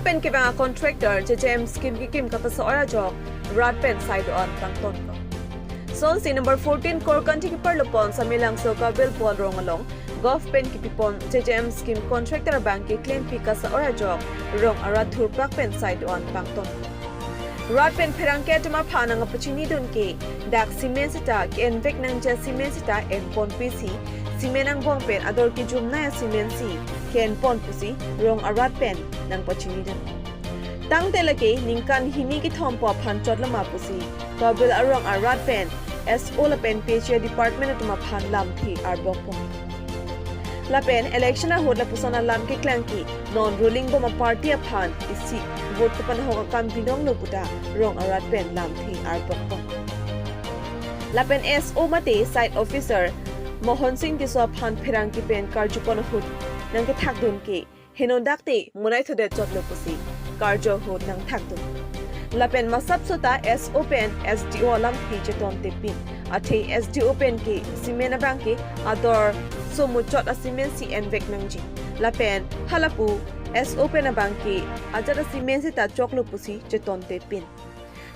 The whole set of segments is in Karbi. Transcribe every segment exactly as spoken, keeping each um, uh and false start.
pen kevang a contractor J J M scheme kekim kapasa-oi ajok rat pen sai do-an kangtonkok. Sonsi number fourteen Korkanthi keparlo pon Samelangso Karbil Puan rong along govt pen kepipon J J M scheme contractor abangke klempi kasa-oi ajok rong arat thurpak pen sai do-an kangtonkok. Rat pen pherangke atum aphan nangpachinidun ke dak cement sita ke-envek nangji a-cement sita enponpisi, cement angbong pen ador kejumnei a-cement si ke-enpon pusi rong arat pen nangpachinidun. Tangte lake ningkan hini kethom pu aphan chotlo ma pusi Karbil arong arat pen S O lapen P H E department atum aphan lamthe arbokpon. Lapen election ahut lapuson alam keklang ke non ruling bom a-party aphan isi vote kepanhok akam binonglo puta rong arat pen lamthe arbokpon. Lapen S O mate site officer Mohon Singh Tisso aphan pherangke pen karjupon ahut nangkethakdun ke henodak te monai thodet chotlo pusi karjo ahut nangthakdun. Lapen masapso ta S O pen S D O alamthe chetontepin. Athe S D O pen ke cement abangke ador somuchot a-cement si envek nangji. Lapen halapu S O pen abangke ajat a-cement sita choklo pusi chetontepin.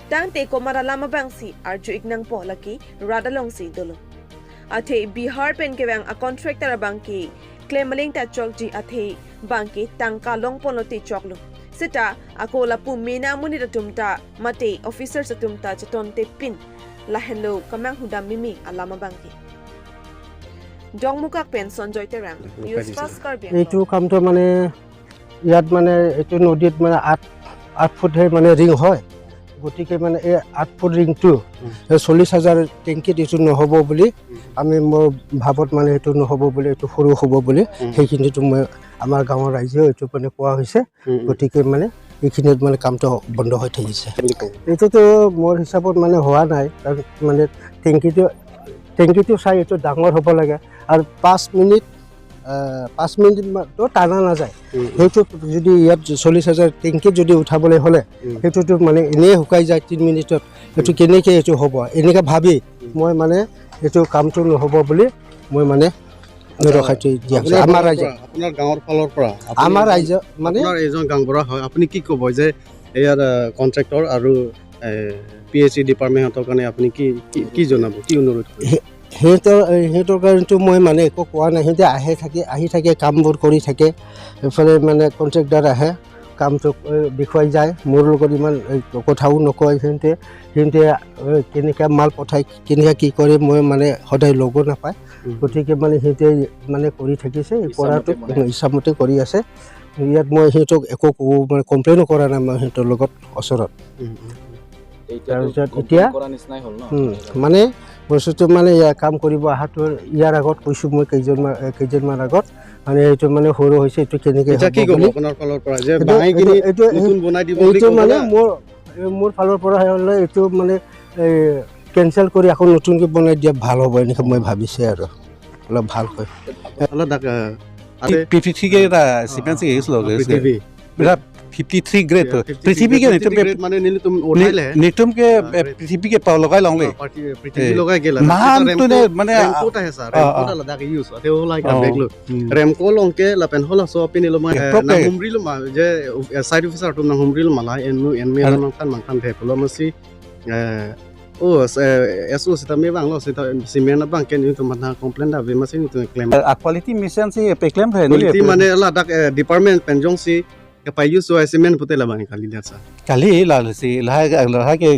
Tangte komat alam abangsi arju-ik nangpo lake rat alongsi dolo. Athe Bihar pen kevang a-contractor abangke klem aling ta chokji athe bangke tangka longponlo te choklo. Sita ako lapu mena amonit atum ta mate officers atum ta chetontepin. Lahenlo kemang hudam mimi alam abangke. Dongmukak pen Sanjoy Terang, News Fast Karbi Anglong. এইটো কামটো মানে ইয়াত মানে এইটো নদীত মানে আঠ আঠ ফুটহে মানে ৰিং হয়। গতিকে মানে এই আঠ ফুট ৰিংটো উম। এই চল্লিছ হাজাৰ টেংকিত এইটো নহ'ব বুলি উম। আমি মোৰ ভাৱত মানে এইটো নহ'ব বুলি, এইটো সৰু হ'ব বুলি উম। সেইখিনিতো মই আমাৰ গাঁৱৰ ৰাইজেও এইটো মানে কোৱা হৈছে। উম, উম। গতিকে মানে এইখিনিত মানে কামটো বন্ধ হৈ থাকিছে। বুলি কওঁ। এইটোতো মোৰ হিচাপত মানে হোৱা নাই, কাৰণ মানে টেংকিটো টেংকিটো চাই এইটো ডাঙৰ হ'ব লাগে আৰু পাঁচ মিনিট আহ, পাঁচ মিনিটতো টানা নাযায়। উম, উম। সেইটো যদি ইয়াত চল্লিছ হাজাৰ টেংকিত যদি উঠাবলৈ হ'লে, উম। সেইটোতো মানে এনেই শুকাই যায় তিনি মিনিটত। এইটো উম। কেনেকে এইটো হ'ব? এনেকে ভাবি উম। মই মানে এইটো কামটো নহ'ব বুলি মই মানে আপোনাৰ, ৰখাই থৈ দিয়া হৈছে। আপোনাৰ আমাৰ ফালৰ ৰাইজে পৰা, আপোনাৰ গাঁৱৰ ফালৰ পৰা আপুনি আমাৰ এজন, ৰাইজে মানে আপোনাৰ এজন গাঁওবুঢ়া হয়, আপুনি কি ক'ব যে ইয়াৰ, আহ, কণ্ট্ৰেক্টৰ আৰু, এ, পি এইচ ই ডিপাৰ্টমেণ্টৰ কাৰণে আপুনি কি, কি, কি জনাব, কি অনুৰোধ কৰিব? সিহঁতৰ, সিহঁতৰ কাৰণেতো মই মানে একো কোৱা নাই। সিহঁতে আহে থাকে, আহি থাকে, কামবোৰ কৰি থাকে। এইফালে মানে কণ্ট্ৰেক্টৰ আহে, কামটো, এ, দেখুৱাই যায়। মোৰ লগত ইমান, এ, কথাও নকয় সিহঁতে। সিহঁতে, এ, কেনেকৈ মাল পঠায়, কেনেকৈ কি কৰে, মই মানে সদায় লগো নাপায়। উম। গতিকে মানে সিহঁতে মানে কৰি থাকিছে, ইচ্ছামতে কৰাটো মানে। ইচ্ছামতে কৰি আছে। ইয়াত মই সিহঁতক একো ক'ব, মানে কমপ্লেইনো কৰা নাই মই সিহঁতৰ লগত ওচৰত। উম, উম, উম। এতিয়াতো তাৰপিছত কমপ্লেইন এতিয়া, কৰা নিচিনাই হ'ল ন? উম, মানে বস্তুটো মানে ইয়াৰ কাম কৰিব অহাটো ইয়াৰ আগত কৈছোঁ মই কেইজনমান, এ, কেইজনমান আগত, মানে এইটো মানে সৰু হৈছে, এইটো কেনেকে এতিয়া কি হ'ব ক'ব বুলি। আপোনাৰ ফালৰ পৰা যে এইটো, বাঙাইখিনি এইটো, এইটো, নতুন বনাই দিব বুলি এইটো ক'ব মানে না? মোৰ, এই মোৰ ফালৰ পৰা হ'লে এইটো মানে, এই কেঞ্চেল কৰি আকৌ নতুনকৈ বনাই দিয়া ভাল হ'ব, এনেকৈ মই ভাবিছে আৰু অলপ ভালকৈ। অলপ ডাক-, আহ, আৰে পৃথিৱী এটা চিমেণ্ট চিগি আহিছিলোঁ, অ, পৃথিৱী। এটা fifty three grade. Fifty three পৃথিৱী গ্ৰেড, কে ফিফটি থ্ৰী গ্ৰেড মানে নিলিতুম উঠাইলে। নিতুম কে, অ, এ, গ্ৰেড। পৃথিৱী কে পাও লগাই লং লে। অ, পৃথিৱী, পৃথিৱী এ, লগাই গেলা। নাম তাতে তো নে, ৰেংক-, মানে, ৰেংকোট আহে ছাৰ, অ, ৰেংকোট অ। আলাদা ইউজ। তাতে ওলাই কা অ, অ। বেগ লো। উম। ৰেংকো লংকে লাপেন হলা চ' পিনি লো মই, এ, এ, প্ৰপে- নাম হুমৰি লো মা, যে, এ, চাইড অফিচাৰ তো নাম হুমৰি লো মালা, এন, এন, এন, আৰু মাংখান, মাংখান ভেপলো মাছি, এ, অ, এছ, এ, এছ অ' sita me bang lo, sita cement bang ke nitum mana complain da, be masi nitum claim. A quality mesen si pe claim the, quality ni, mane ladak, eh, department pen jongsi kepai use o cement pute labang kali dia sa. Kali la si, la, la ke,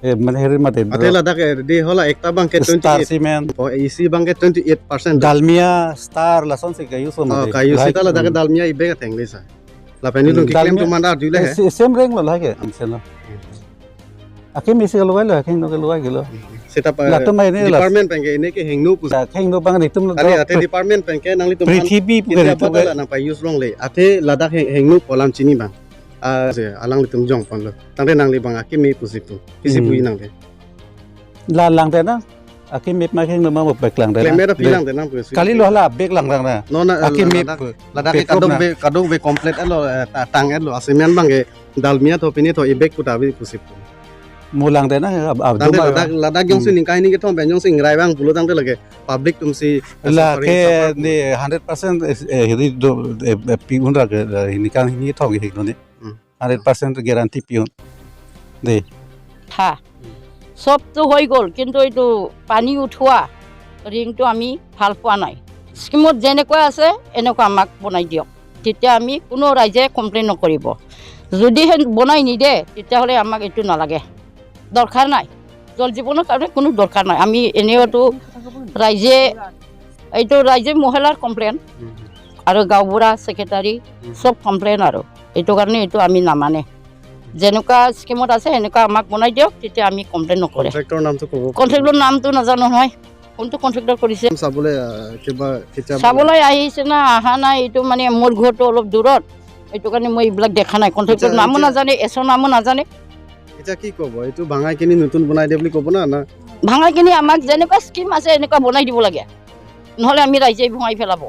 eh, mane heri mate. Ate ladak, eh, de hola ekta bang ke Star twenty eight. Cement. Oh, isi bang ke twenty eight percent. Dalmia, Star, lason si ke use o. Oh, mate. Ka use la sita ke, ladak ke hmm. Dalmia ibe ka teng le sa. Lapen nitum hmm, ki claim Dalmia, tu mandar jule eh, he. Si-, same rank lo la ke, amsen lo. Hmm. Akim isi ke logai lo, akim no ke logai lo. Sita pa latum ma ini la department pen ke ini ke hingno pus. Ya, hingno bang nitum kali lo ate pre-, department pen ke nanglitum prithivi pu ke India nitum bata ke la nangpa use long le. Ate ladak hing-, hingno pu alam chini bang. Ah, se alanglitum jongpon lo. Tangte nangli bang akim me pusi pu. Kisi hmm. Pui nangte. La lang te na. Akim me ma hingno ma mo bek lang te na. Claim era pi lang te nang pusi. Kali lo la bek lang lang na. No na, akim me ladak, pu. Ladak bek ke kadok na. Be, kadok be complete lo, eh, ta-, tang lo. Asimen bang ke Dalmia to pini to ibek kuta bi kusip. Mo lang te na, ab-, ab-, tangte duma ladak, ladak jongsi hmm. Ningkai ni kethom pen jongsi ingrai bang pulo tangte lake public tumsi, eh, la suffering, ke suffer ni hundred percent, eh, eh, hiri do, eh, eh, pi undra ke, eh, ningkan ni kethom ke hik no ni. Hmm. Hundred percent guarantee peon দেই। থা, সবটো হৈ গ'ল, কিন্তু এইটো পানী উঠোৱা ৰিংটো আমি ভাল পোৱা নাই। স্কিমত যেনেকুৱা আছে, এনেকুৱা আমাক বনাই দিয়ক। তেতিয়া আমি কোনো ৰাইজে কমপ্লেইন নকৰিব। যদিহে বনাই নিদিয়ে, তেতিয়াহ'লে আমাক এইটো নালাগে, দৰকাৰ নাই। জল জীৱনৰ কাৰণে কোনো দৰকাৰ নাই। আমি এনেওতো ৰাইজে, এইটো ৰাইজে মহিলাৰ কমপ্লেইন আৰু গাঁওবুঢ়া, ছেক্ৰেটাৰী, চব কমপ্লেইন আৰু। এইটো কাৰণে এইটো আমি নামানে। যেনেকুৱা স্কিমত আছে, সেনেকুৱা আমাক বনাই দিয়ক, তেতিয়া আমি কমপ্লেইন নকৰে। কণ্ট্ৰেক্টৰ নামটো ক'ব? কণ্ট্ৰেক্টৰ নামটো নাজানো নহয়, কোনটো কণ্ট্ৰেক্টৰ কৰিছে। চাবলৈ, আহ, কিবা কেতিয়া চাবলৈ আহিছে না অহা নাই, এইটো মানে মোৰ ঘৰটো অলপ দূৰত, এইটো কাৰণে মই এইবিলাক দেখা নাই। কণ্ট্ৰেক্টৰ আচ্ছা, নামো এতিয়া নাজানে, এছৰ নামো নাজানে। এতিয়া কি ক'ব? এইটো ভাঙাই কিনি নতুন বনাই দে বুলি ক'ব না, না? ভাঙাই কিনি আমাক যেনেকুৱা স্কিম আছে, এনেকুৱা বনাই দিব লাগে, নহ'লে আমি ৰাইজে ভঙাই পেলাব।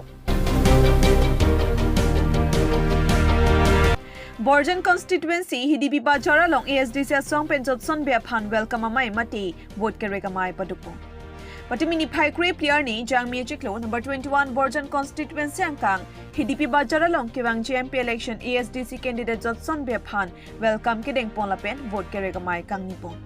Borjan constituency, Hidipi Bazar along A S D C asong pen Jotson Bey aphan welcome amei mate vote kerek amei padukpon. Patumi niphai krepli arni Jangmi achiklo number twenty-one Borjan constituency angkang Hidipi Bazar along kevangji M P election A S D C candidate Jotson Bey aphan welcome kedengpon lapen vote kerek amei kangnipon.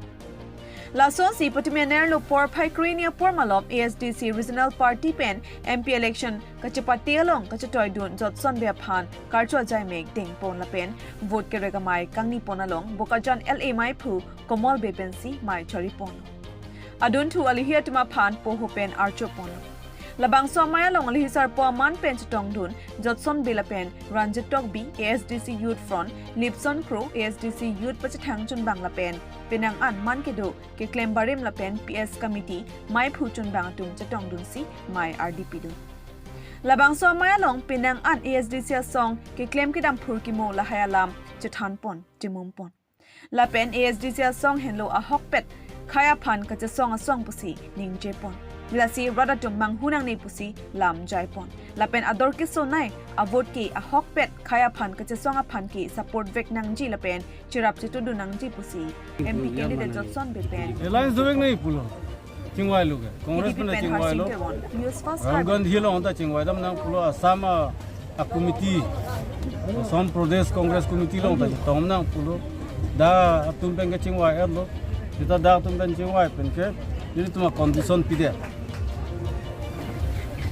Lasonsi patumi anerlo porphai kreni apor malom A S D C regional party pen M P election kachepate along kachetoidun Jotson Bey aphan karcho ajaimek dengpon lapen vote kerek amei kangnipon along Bokajan L A meiphu Komol Bey pensi mei choripon. Adunthu alohi atum aphan poho pen archopon. Labangso amei along alohi sarpo aman pen chetongdun Jotson Bey lapen Ranjit Tokbi, A S D C Youth Front, Lipson Kro, A S D C Youth pachethang chunbang lapen penang an man kedo keklem barim lapen P S committee meiphu chunbang atum chetongdunsi mei ardi pidun. Labangso amei along penang an A S D C asong keklem kedam phurkimo lahai alam chethanpon, chimumpon. Lapen A S D C asong henlo ahokpet khei aphan kachesong asong pusi ningjepon. Lasi rat atum manghu nangne pusi lam jaipon. Lapen ador kesonei avote ke ahokpet khei aphan kachesong aphan ke support vek nangji lapen cherap chetudun nangji pusi M P candidate Jotson Bey pen. Alliance dovek nai pulo. Chingvai lo ke. Congress Hidipi pen pen chingvai lo. Harsing Teron, News First Rahul Karbi. Gandhi along ta chingvai dam nang pulo Assam a, a committee. Assam Pradesh Congress Committee along ta chetong nang pulo. Dak atum pen ke chingvai er lo. Sita dak atum pen chingvai pen ke. Nelitum a condition pide.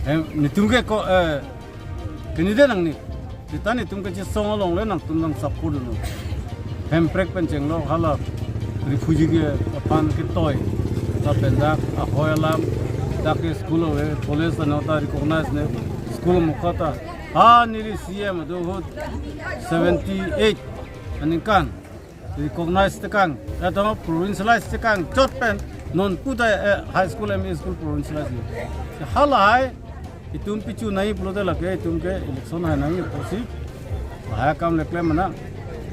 Em, netum ke ko, eh, candidate nangne. Sita netum kachesong along le nangtum nang support dun. Hemprek pen chenglo hala refugee ke aphan ketoi. Lapen dak ahoi alam, dak ke school ave, college ta nota recognize ne, school mukha ta. Ha neli C M do hut seventy eight aningkan recognize tekang, atau provincialize tekang, chot pen non puta, eh, high school, M E school provincialize ni. Halahai itum pichu nai pulote lake itum ke election hai nai pusi. Lahai akam le klem nang.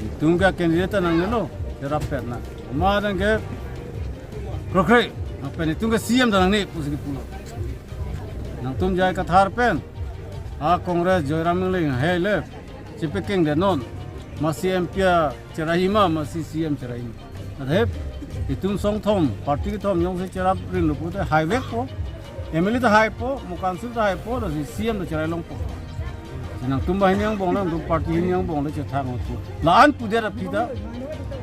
Itum ke candidate nangnelo, cherap pet na. Ama dang ke krokre, nang pen itum ke C M ta nangne pusi pulo. Nangtum J I Kathar pen, a Congress Joyram Engleng hai le, chepekeng de non, masi M P a cheraima, masi C M cheraima. Adhe, itum song thom, party kethom jongsi cherap rinlo pulote haivekpo, M L A ta haipo, mo council ta haipo, lasi C M ta cherai longpo. Nangtum banghini angbong, nangtum party hini angbong le chethang po. La-an pudet aphi ta,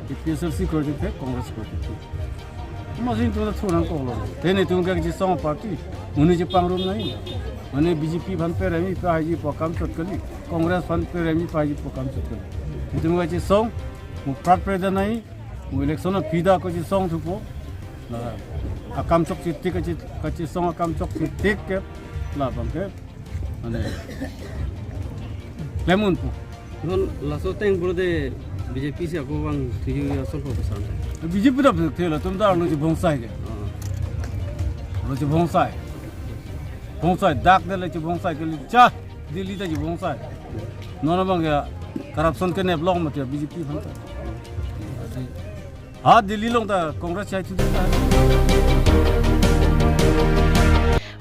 A P H L C korte the, Congress korte the. Masi itum ta thunang koklo. Te netum ke kachesong party, monit chepangrum nai. Mane B J P aphan peremi pahaiji pu akam chot kali, Congress aphan peremi pahaiji pu akam chot kali. Itum kachesong, mo prat preda nai, mo election aphi ta kachesong thupo. La akam chokche tik kache, kachesong akam chokche tik ke, labang ke, mane, lemon po. Non laso ateng pulote B J P si ako vang thihi asol ko pesan. B J P ta thela, itum ta arlo chibhongsai ke. Ah. Arlo chibhongsai. Bhongsai, dak de le chibhongsai ke li cha, Delhi ta chibhongsai. Non abang ya corruption ke neplong mati B J P aphan ta. Ha Delhi along ta Congress chai thu ta.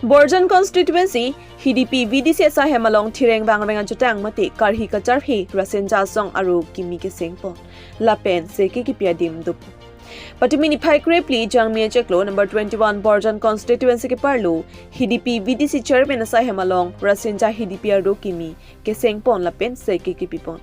Borjan constituency, Hidipi V D C asai hem along thireng vangreng ajutang mate karhi kacharhe rasenja asong aro kimi kesengpon. Lapen seke kipi adim dup. Patumi niphai krepli Jangmi achiklo number twenty-one Borjan constituency keparlo, Hidipi V D C chairman asai hem along rasenja Hidipi aro kimi kesengpon lapen seke kipipon.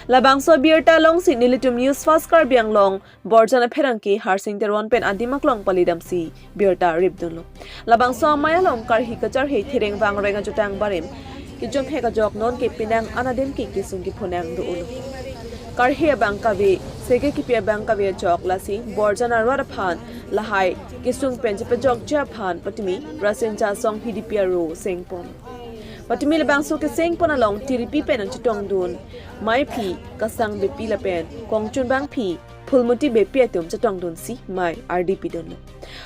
Labangso abirta alongsi nelitum News Fast Karbi Anglong Borjan apherangke Harsing Teron pen adim aklong palidamsi birta ripdunlo. Labangso amei along karhi kacharhe thireng vangreng ajutang barim kejumhek ajok nonke penang anadim ke kesung kephonang do-olo. Karhi abang kave, seke kepi abang kave ajok, lasi Borjan arat aphan lahai kesung pen chepajokji aphan patumi Rasinja Asong Hidipi aro sengpon. Patumi labangso kesengpon along tiripi pen nangchetongdun meiphi Kasang Beypi lapen kongchunbangphi Phulmoti Beypi atum chetongdunsi mei ardi pidunlo.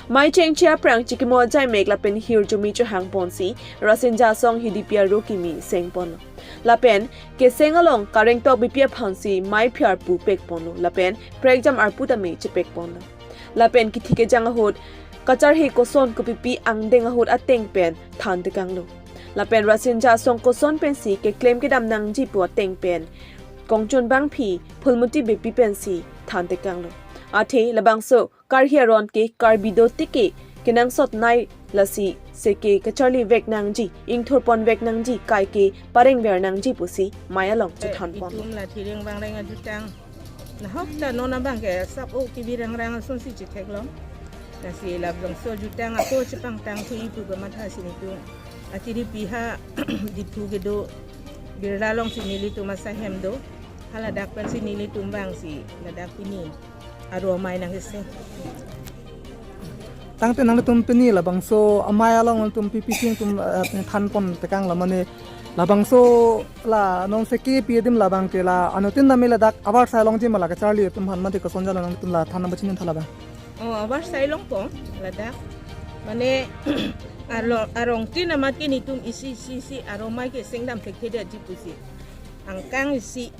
Mei chengche aphrang chikimo ajaimek lapen hirjume chehangponsi Rasinja Asong Hidipi aro kimi sengponlo. Lapen keseng along karengtok beypi aphansi meiphi arpu pekponlo lapen prekjam arpu tame chepekponlo. Lapen kithi kejang ahut kacharhe koson kopipi angdeng ahut ateng pen thantekanglo. Lapen Rasinja Asong koson pensi keklem kedam nangji pu ateng pen kongchunbangphi Phulmoti Beypi pensi thantekanglo. Athe labangso karhi aron ke Karbi do tike kenangsot nai, lasi seke kacharli vek nangji, ingthurpon vek nangji, kaike parengver nangji pusi mei along chethanpon. Itum la thireng vangreng ajutang. Nahok ta non abang ke sap o kibi rangrang asunsi chetheklong. Lasi labangso jutang ako chepangtang thu ipu ba matha si nelitum. Atiripi ha Diphu kedo Birla alongsi nelitum asahem do. Haladak pensi nelitum vangsi ladak pini aro amei nangkeseng. Tangte nangtum pini labangso amei along nangtum pipi sing tum, eh, thanpontekang la mane labangso la non seke pi adim labang ke la anuttin tame ladak avarsai longji ma la kacharli atum aphan mate kosonjalo nangtum la than nang bachin thala ba. Oh, avarsai longpo ladak. Mane arlo arongtin amat ke nelitum isi isi isi aro amei keseng dam thekthedetji pusi. Angkang isi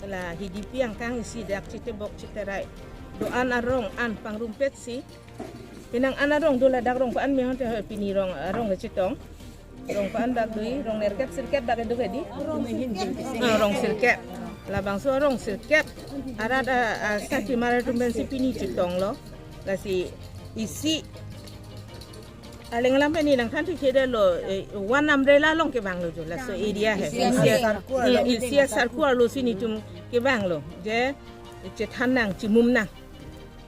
la Hidipi angkang isi dak chitebok chiterai. Do-an arong an pangrumpetsi. Penang an arong do ladak rong ko-an me honte pini rong arong kechetong. Rong ko-an bak dui, rong nerkep sirkep bak do ke di. Ah, rong sirkep. Labangso rong sirkep. Arat a, a, sati mara tumben si pini chetonglo. Lasi isi aleng alam peni nangthan thekthedetlo, eh, one umbrella along kevanglo jo, laso area he. Isi a, isi a sarku arlo si nelitum kevanglo. Je chethan nang, chimum nang.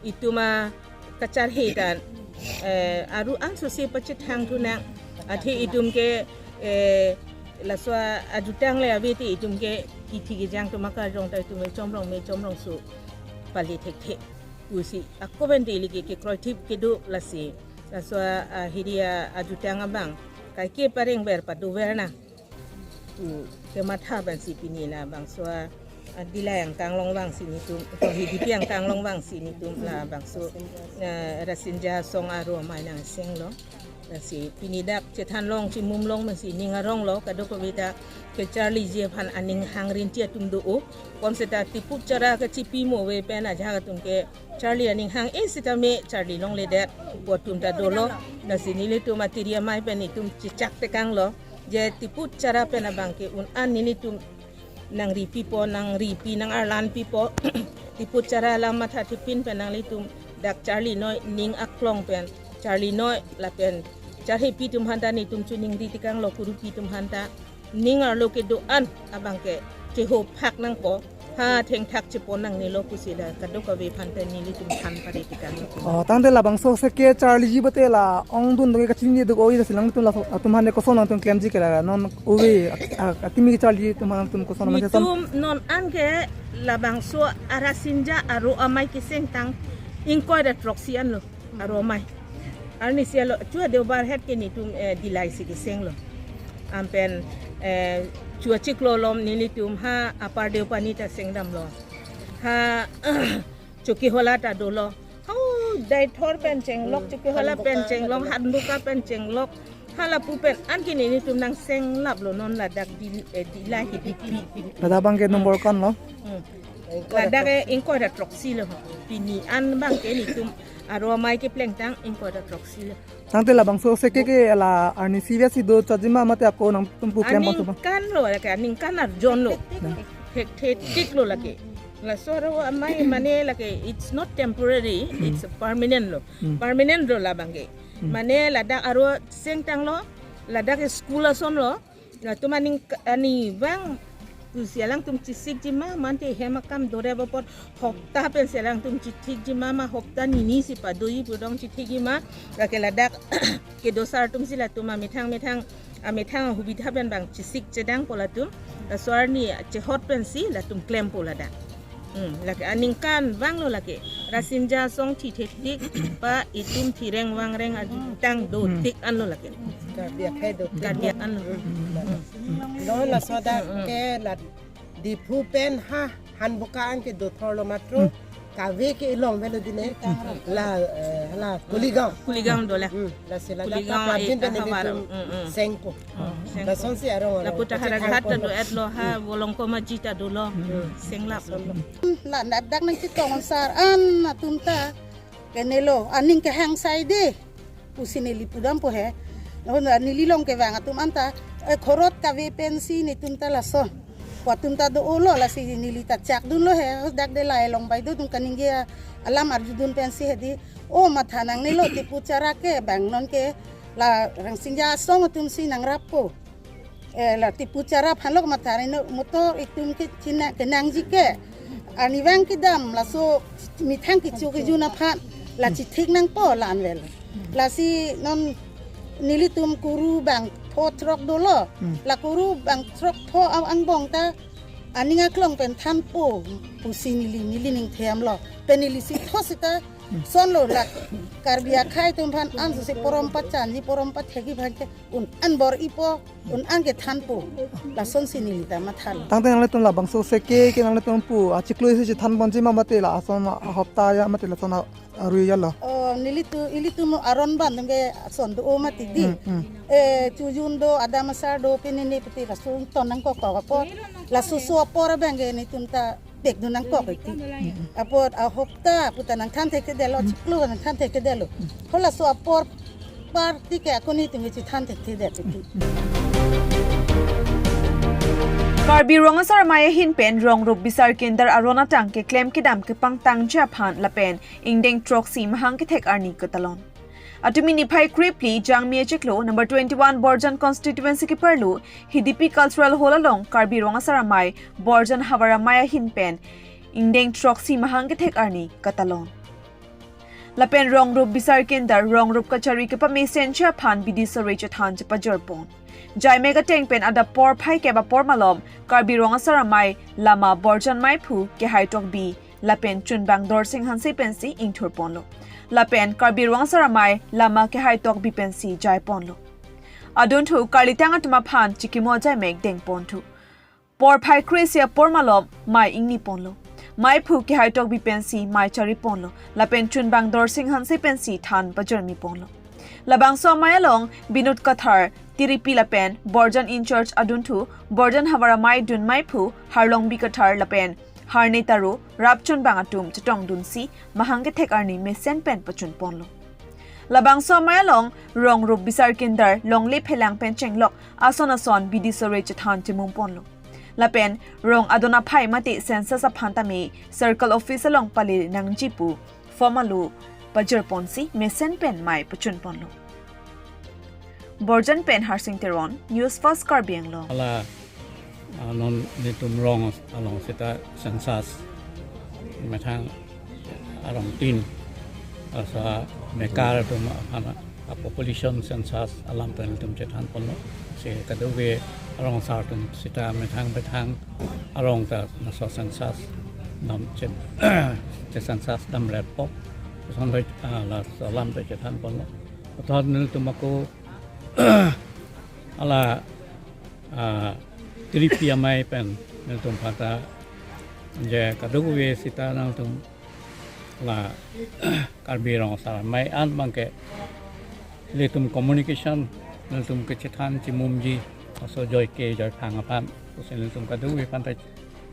Itum akacharhe ta, eh, aru anso si pachethang thu nang. Athe itum ke, eh, laso ajutang le ave te itum ke kithi kejang atum akarjong ta itum ke chomrong me chomrong so pali thekthe. Pusi ako pen te ili ke kekroithip kedo lasi. Laso a, a, hiri a, ajutang abang kaike parengver padover nang pu kematha pensi pini labangso a, a, Dillai angkang along vangsi nelitum, ko Hidipi angkang along vangsi nelitum labangso, eh, Rasinja Asong aro amei nangkesenglo. Lasi pini dak chethanlong chimumlong pensi ning aronglo, kadokave ta kacharliji aphan aning hangrinti atum do-o. Kom seta tiput chara kachipi mo ave pen ajahak atum ke charli aning hang-e sitame charli longledet pu atum ta dolo. Lasi nelitum atiri amei pen itum chechaktekanglo. Je tiput chara pen abang ke un-an nelitum nangripipo, nangripi, nang-arlanpipo. Tiput chara alam matha thepin pen nanglitum dak charlinoi ning aklong pen charlinoi lapen charhepi atum aphanta nelitum choningritekanglo, kurupi atum aphanta ning arlo kedo-an abang ke chehophak nangpo, ha thengthak chepon nangnelo pusi la kadokave aphan pen nelitum than paritekanglo. Oh, tangte labangso seke charliji bate la ongdun do kachini do oi, lasi nangtum la atum aphan koson nangtum klemji ke la non ove a, a, akimi charliji atum aphan nangtum koson ma son. Nelitum non an ke labangso a Rasinja aro amei kesengtang ingkoi ra throksi anlo aro amei. Arnisi alo chua Deobar het ke nelitum, eh, Dillai si kesenglo. Anpen, eh, chua chiklo alom nelitum ha Upper Deopani ta sengdamlo. Ha Chokihola ta dolo. Hau Deithor pen chenglok, Chokihola pen chenglok, Hanboka pen chenglok. Halapu pen anke nelitum nangsenglaplo non ladak Dil-, eh, Dillai Hidipi. Ladak abang ke nombor ko-an lo? Hmm. Ladak ke ingkoi ra throksi lo. Pini an abang ke nelitum aro amei keplengtang ingkoi ra throksi lo. Tangte labangso seke ke la arnisi via si do chajima mate ako nangtum pu klem bang tu bang. Aningkan lo lake, aningkan arjon lo. Nah. Thekthetik lo lake. Laso aro amei mane lake it's not temporary, hmm, it's a permanent lo. Hmm. Permanent lo labang ke. Hmm. Mane ladak aro sengtanglo, ladak school ason lo. Latum aning, aning vang Pusi alangtum chisikji ma, mate hem akam dorep apot hopta pensi alangtum chithikji ma, ma hopta nini si padoji pu dong chithikji ma, lake ladak kedo asar atum si latum amethang methang, amethang ahubidha pen bang chisik chedangpo latum, laso arni chehot pensi latum klempo ladak. Hmm, lake aningkanvang lo lake. Rasinja asong thi thektik, pa itum thireng vangreng adutang do Hmm. tik anlo lake. Karbi akhei do. Karbi anlo. Hmm. Lo laso dak Hmm, hmm. ke la Diphu pen ha Hanboka an ke dothor lo matro. Hmm. Kave ke ilong velo dine. La, eh, la Kuligaon. Kuligaon do la. Hmm. Lasi ladak Kuligaon, Plabin eh, pen aha nelitum valo. Hmm, hmm. Sengpo. Hmm, sengpo. Lasonsi arong arong. Lapu ta kachethang Howraghat pon do lo. Etlo ha Hmm. Volongkom Aji ta dolo. Hmm. Senglap lo. Sengpo. La ladak nangchetong asar an atum ta kenelo, aning kehang sai de pusi neli pudampo he. Nahon neli long kevang atum anta, eh, khorot kave pensi netum ta lason. Pu atum ta do-o lo, lasi neli ta chakdunlo he. Dak de la elong bai do atum kaningje alam arjudun pensi hedi. O matha nangnelo, Tipu Chara ke bang non ke la Rasinja asong atum si nangrappo. Eh, la Tipu Chara aphan lo matha reno motor itum ke china kenangji ke. Arnivang kedam laso methang kecho kejun aphan la chithik nangpo la anvel. Lasi non nelitum kuru bang pho throk dolo. Hmm. La kuru bang throk pho a-, angbong ta aning aklong pen thanpo pusi neli, neli ning themlo. Pen neli si tho sita Hmm. sonlo la Karbi akhei atum aphan ansi porom pachanji porom pathekji aphan ke un an bor-ipo, un an ke thanpo. Lasonsi neli ta mathalo. Tangte nanglitum labangso seke ke nanglitum pu achiklo isi chethan ponji ma mate la ason ahopta ya mate lason a-, arui ya lo. Oh, nelitum, ilitum aron bang atum ke ason do-o mati di. Hmm, hmm. Eh, chojun do, adam asar do, pinine pati lason ton nangkok kok apot. Laso so apor abang ke netum ta pekdun nangkok iti. Apot ahopta pu ta nangthan thekthedetlo, chiklo nangthan thekthedetlo. Ho laso apor party ke akuni atum ke chethan thekthedet iti. Karbi Rong Asar Amei ahin pen rong rup bisar kender aron atang keklem kedam kepangtangji aphan lapen ingdeng throksi mahang kethek arni katalon. Atumi niphai krephli Jangmi achiklo number twenty-one Borjan constituency keparlo Hidipi Cultural Hall along Karbi Rong Asar Amei Borjan Havar Amei ahin pen ingdeng throksi mahang kethek arni katalon. Lapen rong rup bisar kender rong rup kachari kepamesenji aphan bidi sore chethan chepajor pon. Jaimek ateng pen adap porphai kep apor malom Karbi Rong Asar Amei lama Borjan Meiphu Kehai Tokbi lapen Chunbang Dorsing Hanse pensi ingthur ponlo. Lapen Karbi Rong Asar Amei lama Kehai Tokbi pensi jai ponlo. Adunthu karlitang atum aphan chikimo jaimek deng ponthu. Porphai kre-isi apor malom mei ingni ponlo. Meiphu Kehai Tokbi pensi mei chari ponlo. Lapen Chunbang Dorsing Hanse pensi than pajormi ponlo. Labangso amei along Binod Kathar, Tiripi lapen Borjan in-charge adunthu, Borjan Havar Amei dun meiphu, Harlongbi Kathar lapen Harne Taro, Rap Chunbang atum chetongdunsi mahang kethek arni mesen pen pachun ponlo. Labangso amei along rong rup bisar kender longle phelang pen chenglok ason ason bidi sore chethan chemum ponlo. Lapen rong adon aphai mate census aphan tame circle office along pale nangji pu form alo pajor ponsi mesen pen mei pachun ponlo. Borjan pen Harsing Teron, News First Karbi Anglong. Hala, ah, non netum rong along seta census methang arong tin asa mekar atum aphan a population census alam pen netum chethan ponlo. Si kadokave arong asar atum seta methang methang arong ta laso census dam che, che census damletpo. Lason bai, ah, laso alam ta chethan ponlo. Athon netum ako hala, ah, Tiripi amei pen netum aphan ta je kadokave seta nangtum la Karbi Rong Asar Amei an abangke ilitum communication, ilitum kechethan chemumji, laso joike joiphang aphan, pusi ilitum kadokave aphan ta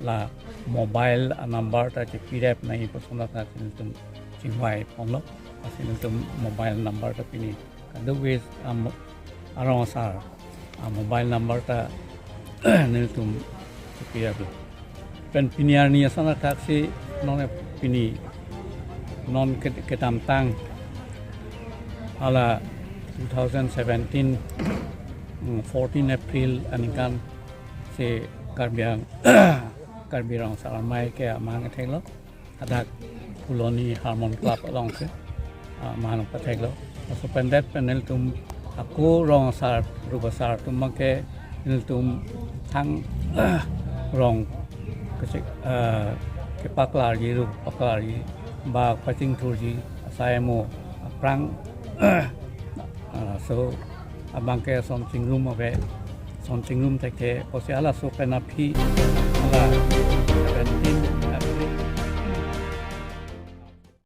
la mobile a number ta chepirep nangji puson ta ilitum chingvai ponlo, pusi ilitum mobile number ta pini kadokave am-, arong asar a mobile number ta nelitum chepireplo. Pen pini arni ason athaksi non pini non ke-, kedamtang hala two thousand seventeen, mm, fourteen April aningkan si Karbi Ang-, Karbi Rong Asar Amei ke amahang theklong. Hadak Phuloni Harmon Club alongsi, ah, amahang patheklong. Laso pendet pen nelitum ako rong asar, rup asar atum abangke nelitum thang rong kechek, ah, kepaklarji, rup paklarji, ba pachingthurji asai amo aphrang, ah, laso abangke ason chingrum ave, ason chingrum thekthe, pusi halaso pen aphi, hala seventeen,